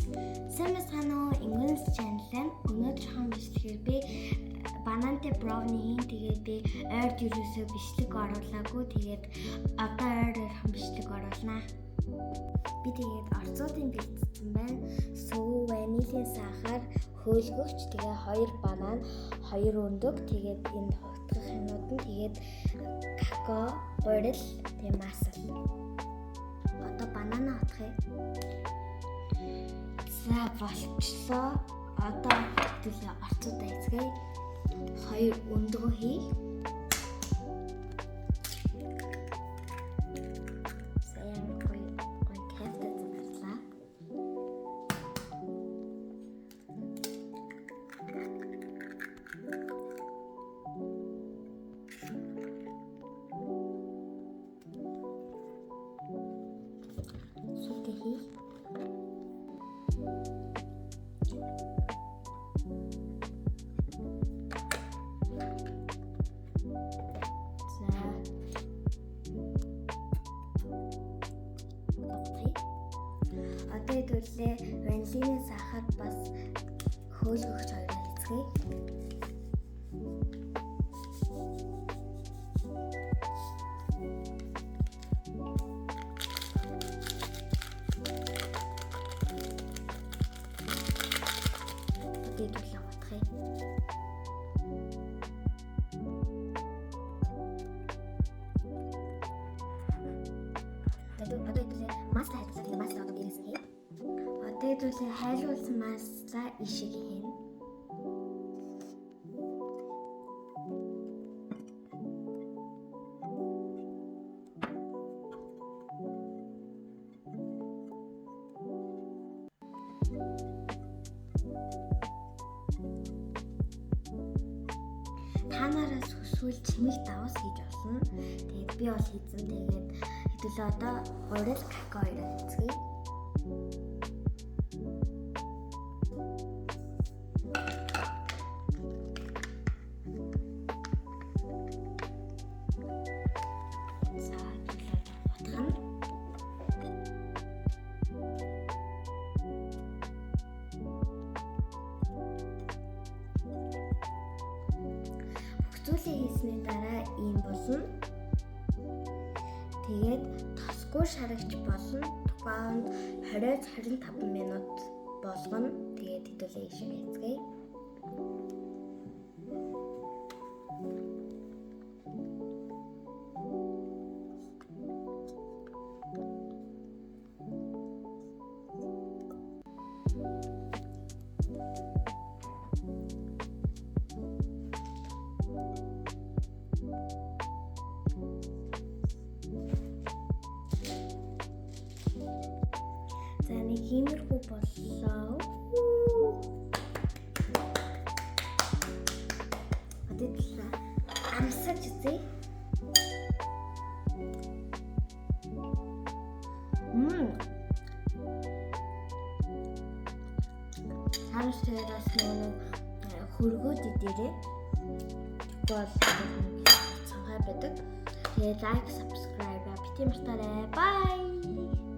Сайн байцгаана уу? Ингүнс channel-ын өнөөдрийнхөө бичлэгээр би банантай brownie хийн. Тэгээд би ойрд юусоо бичлэг оруулаагүй. Тэгээд одоо ойр ойрхон бичлэг оруулнаа. Би тэгээд орцуудын бэлдсэн байна. Сүү, ванилийн сахар, хөөлгөгч, тэгээ 2 банан, 2 өндөг, тэгээд энд хутгах юмнууд нь тэгээд какао, гурил, тэгээд масал. Одоо банана хутгая. За болчлоо. Одоо хэвтүүлээ орцуудаа эзгээе. 2 өндгөө хий. За ямар гоё гоё кайфтай зарлаа. Сүлдээ хий. За. Окей. Одоо хэдүүлээ ванилины сахар бас хөөлгөгч хоёроо эзгээе. Одоо хэдүүлээ хутгая. Одоо хэдүүлээ маслаа хайлуулсан. Тэгээ маслаа одоо дээрээс нь хий. Одоо хэдүүлээ хайлуулсан маслаа ишиг хийнэ. Та нараас хүсвэл чимэг давс хийж болно. Тэгээд би бол хийсэн. Тэгээд хэдүүлээ одоо гурил какао хоёроо хийцгээе. За хэдүүлээ одоо хутгана. Бүх зүйлээ хийсний дараа ийм болно. Тэгээд тосгүй шарагч болно. Тухайд 20-25 минут болгоно. Тэгээд хэдүүлээ ишиг хийцгээе. За нэг иймэрхүү боллоо. Одоо талаа амсаж үзье. Мм. Харамс тэгээд бас нэг хөргөөд идээрээ. Тэгэхгүй бол цанхай байдаг. Тэгээд like, subscribe бити мартаарай. Bye.